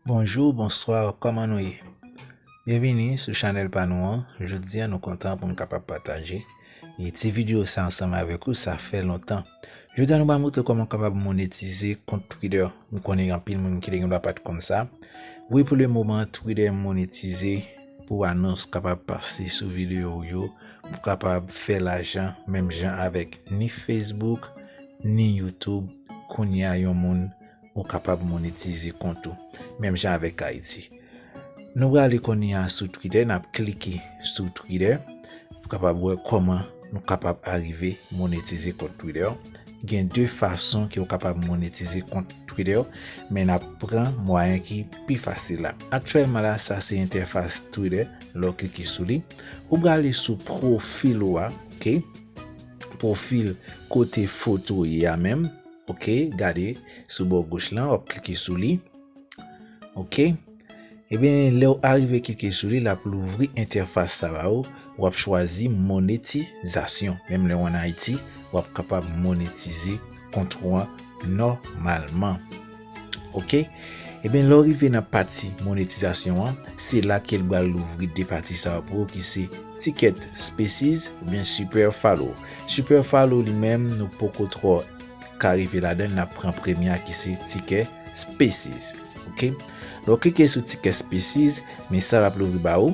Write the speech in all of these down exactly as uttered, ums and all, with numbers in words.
Bonjou, bonswa, kòman nou ye? Byenvini sou chanèl pa nou an. Jodi a, nou kontan pou n kapab pataje e ti videyo sa ansanm avèk ou, sa fè lontan. Jodi a, nou va montre kòman w kapab monetize kont Twitter. M konnen gen anpil moun ki te gen dwa pa t konn sa. Wi, pou le moman, Twitter monetize pou anons kapab pase sou videyo w yo, pou kapab fè lajan, menm jan avèk ni Facebook, ni YouTube. Kounye a, yon moun ou kapab monetize kont ou, menm jan avèk Ayiti. Nou prale kounye a sou Twitter, n ap klike sou Twitter pou kapab wè kòman nou kapab arive monetize kont Twitter. Gen de fason ke w kapab monetize kont Twitter, men n ap pran mwayen ki pi fasil la. Aktyèlman la, sa se entèfas Twitter. Lè w klike sou li, ou prale sou pwofil ou a, oke? Pwofil kote foto ye a menm, oke? Gade sou bò goch lan, w ap klike sou li, oke? Ebyen, lè w arive klike sou li, l ap louvri entèfas sa ba ou, w ap chwazi monetizasyon. Menm lè w ann Ayiti, w ap kapab monetize kont ou an nòmalman. Oke? Ebyen, lè w rive nan pati monetizasyon an, se la ke l pral louvri de pati sa yo pou ou ki se Ticket Spaces oubyen Super Follow. Super Follow li menm, nou poko twò ka rive ladan l, n ap pran premye a ki se Ticket Spaces. Oke? Lè w klike sou Ticket Spaces, men sa l ap louvri ba ou.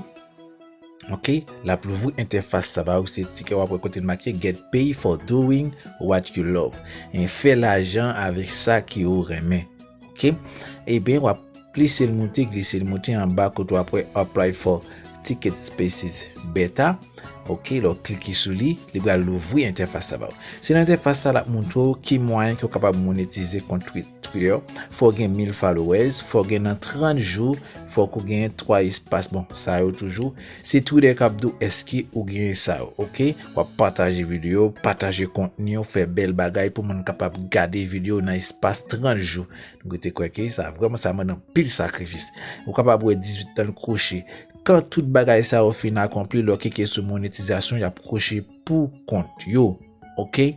Oke? L ap louvri entèfas sa ba ou, se tikè w ap wè kote l make Get Paid for Doing What You Love. E fè lajan avèk sa ke ou renmen. Oke? Ebyen, w ap glise l moute, glise l moute anba kote w ap wè Apply for Ticket Spaces Beta. Oke, lè w klike sou li, li pral louvri entèfas sa ba ou. Se nan entèfas sa l ap montre w ki mwayen ke w kapab monetize kont Twi-, Twitter. Fò w gen mil followers, fò w gen nan trant jou, fòk ou gen twa espas. Bon, sa yo toujou, se Twitter k ap di w èske ou gen sa yo, oke? W ap pataje videyo, pataje kontni w, fè bèl bagay pou moun kapab gade videyo nan espas trant jou. Nou te kwè ke sa vrèman sa mande anpil sakrifis. Ou kapab wè dizuit tan l kwoche. Kan tout bagay sa yo fin akonpli, lè w klike sou monetizasyon, y ap kwoche pou kont yo. Oke?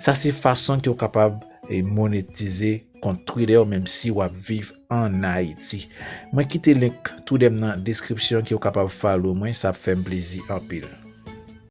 Sa se fason ke w kapab, e, monetize kont Twitter menm si w ap viv ann Ayiti. Mwen kite link Twitter m nan deskripsyon ke w kapab follow mwen, sa ap fè m plezi anpil.